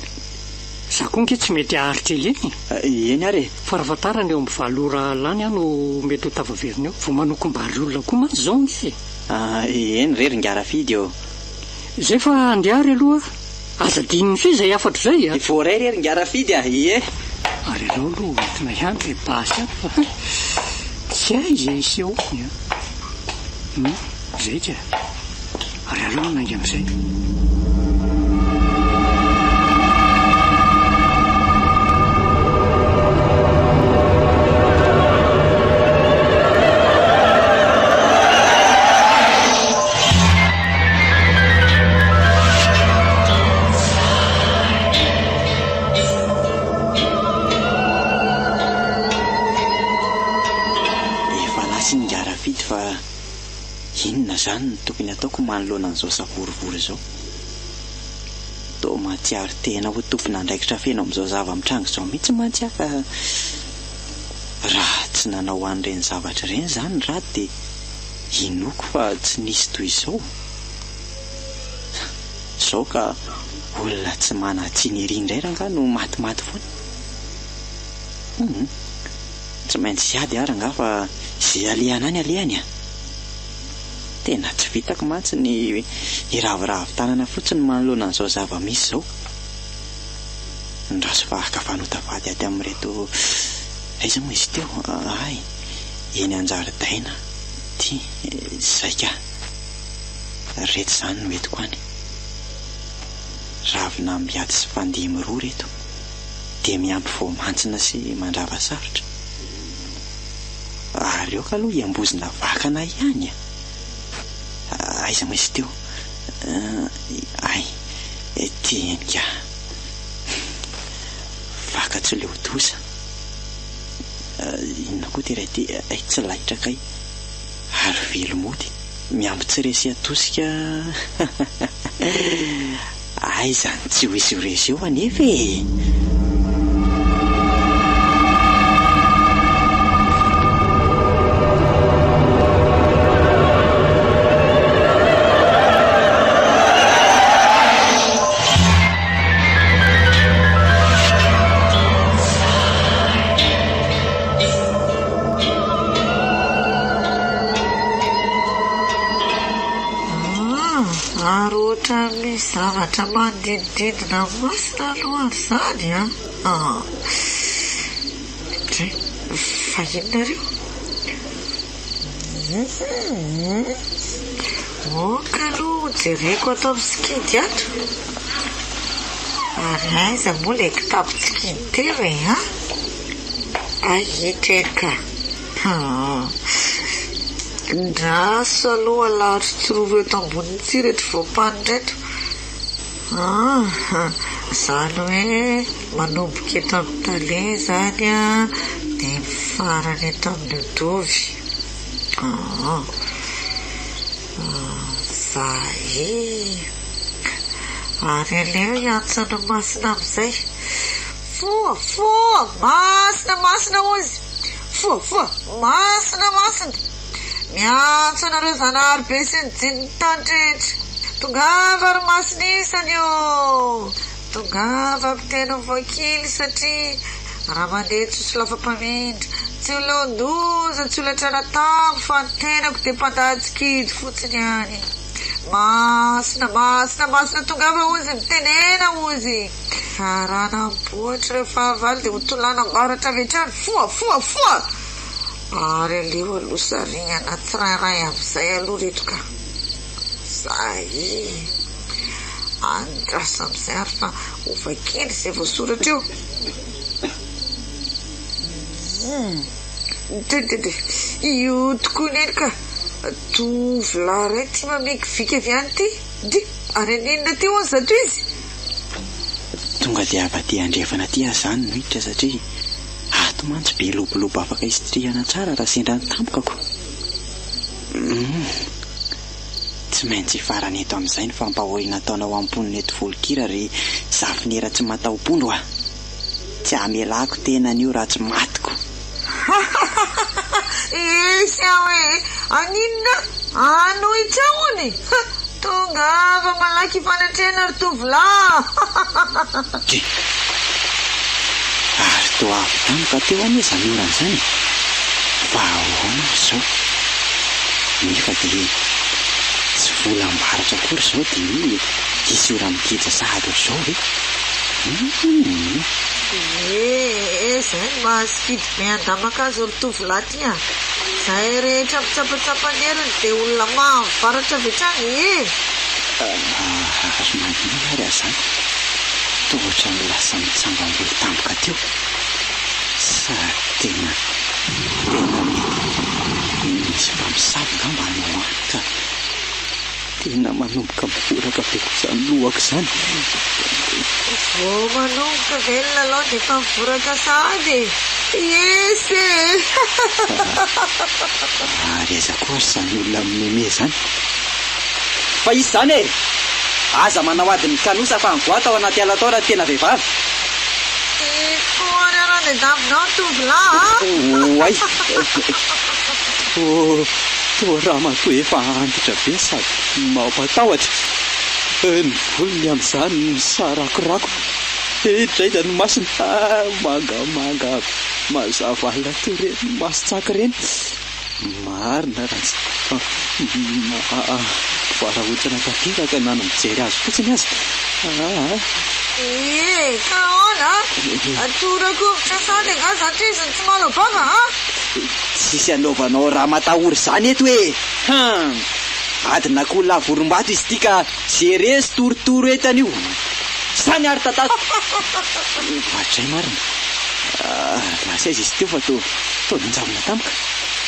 Izaho koa ange tsy mety haharitra ela eny e. Eny ary e. Farafahatarany eo amin'ny valo ora lany aho no mety ho tafaverina eo. Vao manokom-bary olona koa mantsy izao ange e. Eny re ry Ingahy Rafidy ô. Izay fa handeha ary aloha aho. Aza adinon'i Fy izay hafatro izay a. Voaray re ry Ingahy Rafidy a, ie. Ary aleo aloha ho entina ihany ilay basy any fa tsy hay izay hisehoany a. Hum, izay ka. Ary aleo manainga amin'izay. Efa lasa i Ngarafidy fa inona izany no tokony hataoko manoloana an'izao savorovoro izao? Toa mahatsiaro tena ho tompon'andraikitra feno amin'izao zava-mitranga izao mihitsy mantsy aho ka raha tsy nanao an'ireny zavatra ireny izany Rado dia inoako fa tsy nisy toy izao. Izao ka olona tsy manan-tsiny ery indray rangahy no matimaty foana. Hum. Tsy maintsy hiady aho rangahy fa izay alehana any alehany a! Tena tsy vitako mantsy ny hiraviravy tanana fotsiny manoloana an'izao zava-misy izao. Andraso fa haka fanota vady aty amin'ireto aiza moa izy teo? Hay, eny an-jaridaina ity, izay ka! Ireto izany no entiko any. Ravina ambiaty sy fandimy roa ireto. Dia miampy voamantsina sy mandrava sarotra. Ary aoka aloha hiambozona vakana ihany a! Aiza moa izy teo? Hay, ity eny ka. Vaka tsy leo doza. Inona koa ity iray ity? Hay, tsy laitra kay. Ary velomody. Miampy tsy resy atosika. Aiza ny tsy ho izy ho resy eo anefa e! Ary ohatran'ny misy zavatra manodidididina ny masina aloha ary izany an! Dray, fa inona ireo? Ok aloha ho jereko ato amin'ny sikidy ato. Ary aiza moa ilay kitapo-tsikidy teo e an? Ay, ito eny ka. Ndraso aloha alahatra tsirovo eto ambonin'ny tsihy ireto voampanina ireto. Ah, izany hoe manomboka eto amin'ny tale izany an, dia mifarana eto amin'ny odovy. Ah, zay. Ary aleo hiantso an'i Masina amin'izay. Foha, foha, masina, masina hozy. Foha, foha, masina, masina. Miantso anareo Zanahary be sy ny jinin'ny tany rehetra. Tongava ry masina isany ô! Tongava mpiteny ny voakily satria raha mandeha tsy ho solafa-mpamindra, tsy ho leon-doza, tsy ho latrana-tambo fa ny tenako dia mpandaha-tsikidy fotsiny ihany. Masina, masina, masina tongava hozy, mitenena hozy. Fa raha namboatra ireo fahavalo dia ho tolanam-baratra avy hatrany, foha, foha, foha! Ary aleo aloha sarihana tsirairay amin'izay aloha ireto ka. Zay. Andraso amin'izay ary fa ho vakiana izay voasoratra eo. Dedede, io tokoa neny ka. Tovolahy iray ity mamikiviky avy any ity. Ndry, ary haninona aty hono zato izy? Tonga dia avy aty andrefana aty aho izany no hiditra satria ato mantsy be lobolobo afaka hisitrihana tsara raha sendra ny tampoka ko. Humm. Tsy maintsy hifarana eto amin'izay ny fampahoriana ataonao amin'ny mponina eto Volokira ry Zafinera tsy mataho-pondro a! Tsy hamelako tena an'io raha tsy matiko. Esy aho e! Haninona? Hanohitra hono e! Tongava malaky hifanatrehana ry tovolahy a! Dry! Ary toa avy tampoka teo anie izany orana izany e! Fa ahoana ary izao? Nefa dia tsy volam-baratra akory izao dia hoe hisy ora-migija sahady ohatr'izao ve? Humm! Ee, izay no maha sikidy be an-damaka azy ry tovolahy ty a! Izay rehetra mitsapatsapa ny heriny dia olona mahavaratra avy hatrany e! Ary maninona ary aho izany toa ohatran'ny lasa mitsangam-bolo tampoka teo? Sa tena tena misy mpamosavy angamba any ho any ka. Tena manomboka mivoraka be koa izany lohako izany. Vao manomboka ve ny lalao dia efa mivoraka sahady e! Yes e! Ary aiza koa ary izany olona mimeme izany? Fa hisy izany e! Aza manao adin'ny kanosa fa mivoaha tao anaty ala tao raha tena vehivavy. Tiako ary arah dia davinao ny tovolahy a! Oay! Toa toa ramatoa efa antitra be sady mampatahotra. Ny volony amin'izany misarakorako. Indraindra ny masony mangamanga mazava alina toy ireny mason-tsaka ireny. Marina raha tsy voarahotsana tanteraka na ny mijery azy fotsiny aza. Aa. Ie, ka ahoana? Tora-kovitra sady angaha zato izy no tsy malo-bava a? Tsisy anaovanao ramatahora izany eto e! Hum! Adin'akoho lahy vorombato izy ity ka jerezo torotoro eto anio! Izany ary tatazo! Ohatray marina! Lasa aiza izy teo fa toa toa nanjavona tampoka?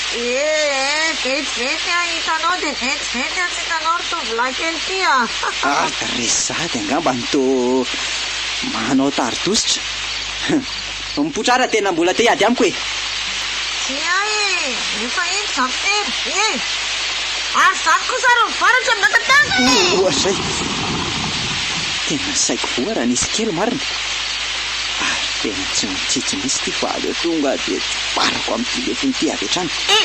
Ee, vetivety aho hitanao dia vetivety aho tsy hitanao ry tovolahy kely ity a! Ady resy sahady angamba no toa manao tari-dositra. Hum! Mipoitra ary raha tena mbola te hiady amiko e! Tsia e! Efa iny zafikery e! Ary izany kosa ary mivaratra ny dada tazana e! Ohatray! Tena saiko voa raha nisy kely marina! Ary tena tsy mitsitsy mihitsy ity fa aleo tonga dia tsiparako amin'ity lefona ity avy hatrany! E!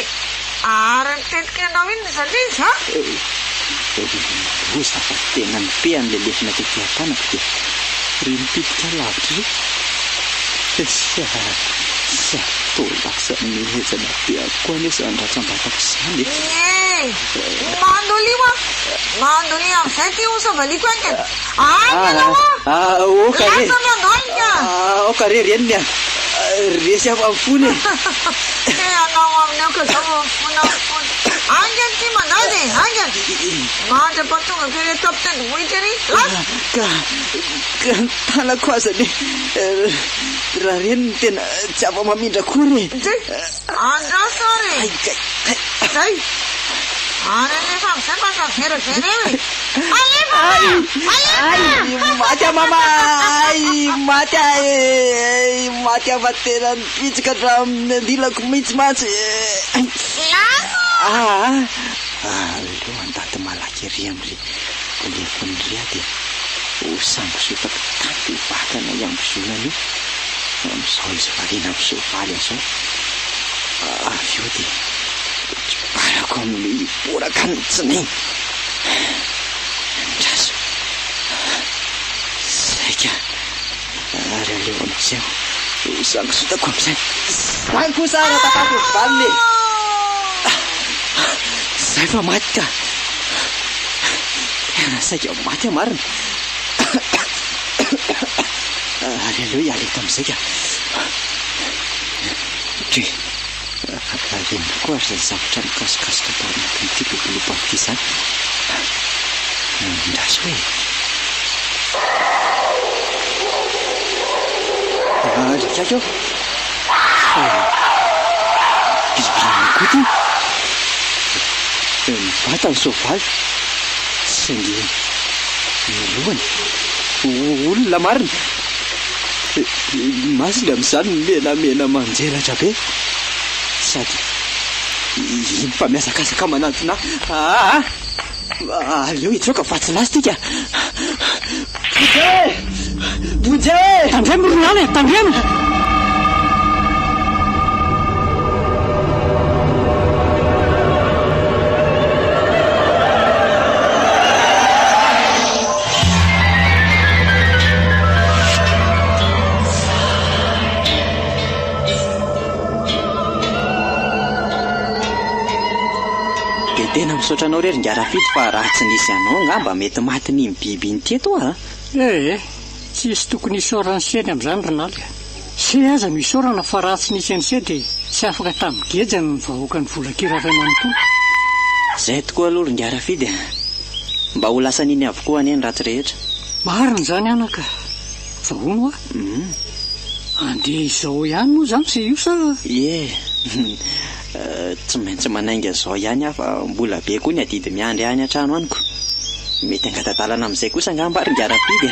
Ary ny tetika ianao inona izany izy a? Loza fa tena nipehany ilay lefona tety an-tanako dia ry nipitika lavitra ry. Sa sa toa lasa mihetsana be avokoa anie izany rantsambatako izany e. Ie! Mandolia hoa! Mandolia amin'izay ity osa valiako haingana! Haingana hoa! Aoka re! Lasa mandohalika! Aoka re reniny a! Resy aho fa mifona e! Te hanao aminy aoka izao vao mifona mifona. Haingana ity mandady e! Haingana! Mandra-pahatongako ery an-tampon-tendrombohitra ery! Lasa! Ka, ka ny tanako aza anie raha reniny tena tsy afa-mamindra akory e! Ndry! Andraso ary e! Hay kay! Hay! Zay! Ary alefa amin'izay fa aza verivery eo e! Alefa Ay! Alefa! Ay! Maty aho mama! Ay! Maty aho e! Maty aho fa tena nipitsika hatramin'ny andilako mihitsy mantsy e! Lasa! Aa! Aleo handady malaky ery amin'ry lefiny ry aho dia ho sambozotako tampoka io vakana iambozonana io. Amin'izao izy variana amin'ny soavaly izao. Avy eo dia Barako amin'ilay hiboraka ny tsinainy. Andraso. Saika ary aleo amin'izay ho zangozotako amin'izay. Izany kosa raha tapako ny valiny e! Izay fa maty ka! Tena saika maty aho marina. Ary aleo hiala eto amin'izay ka. Dre. Inona koa ary izany zavatra nikasokasoka tao anatin'ity lobolobo ity izany? Andraso e! Ry akaiky ô! Fa biby inona koa ity? Mivanta ny soavaly, saingy ny lohany, olona marina! Ny masony amin'izany menamena manjelatra be sady iny fa mihazakazaka manantona ahy. Aa! Aleo hitsoaka fa tsy lasa tika. Vonjeo e! Vonjeo e! Tandremo ry Lala e! Tandremo! Dia tena misaotra anao re ry Ingahy Rafidy fa raha tsy nisy anao angamba mety matin'iny biby iny teto aho a! Ee, tsisy tokony hisaoran'i Seny amin'izany ry Naly a! Se aza no isaorana fa raha tsy nisy an'i Se dia tsy afaka tamin'ny gejany ny vahoakan'i Volakira iray manontolo. Izay tokoa aloha ry Ingahy Rafidy a! Mba ho lasan'iny avokoa anie ny ratsy rehetra. Marina izany anaka. Fa hono hoa? Andeha izao ihany moa izany se io sa? Ie. Tsy maintsy manainga izao ihany aho fa mbola be koa ny adidy miandry ahy any an-trano any ko. Mety hangata-dalana amin'izay kosa angamba aho ry Ingahy Rafidy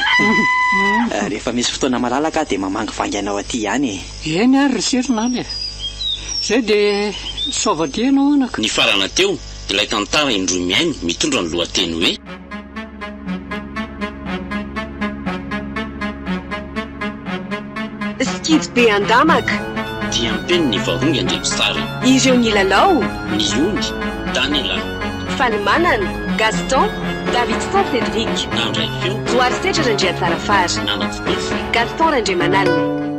a. Rehefa misy fotoana malalaka aho dia mamangivangy anao aty ihany e. Eny ary ry se ry Naly a. Izay dia soavadia ianao anaka. Nifarana teo Ilay tantara indroa mihaino mitondra ny lohateny hoe. Sikidy be an-damaka. Diam-peno ny vahongy Andriamisara. Ireo nilalao. Ny ony, Daniela. Falimanana, Gaston, Davidson Cédric. Nandray feo. Roarisetra Randriatsarafara. Nanatontosa. Gaston Randriamanalina.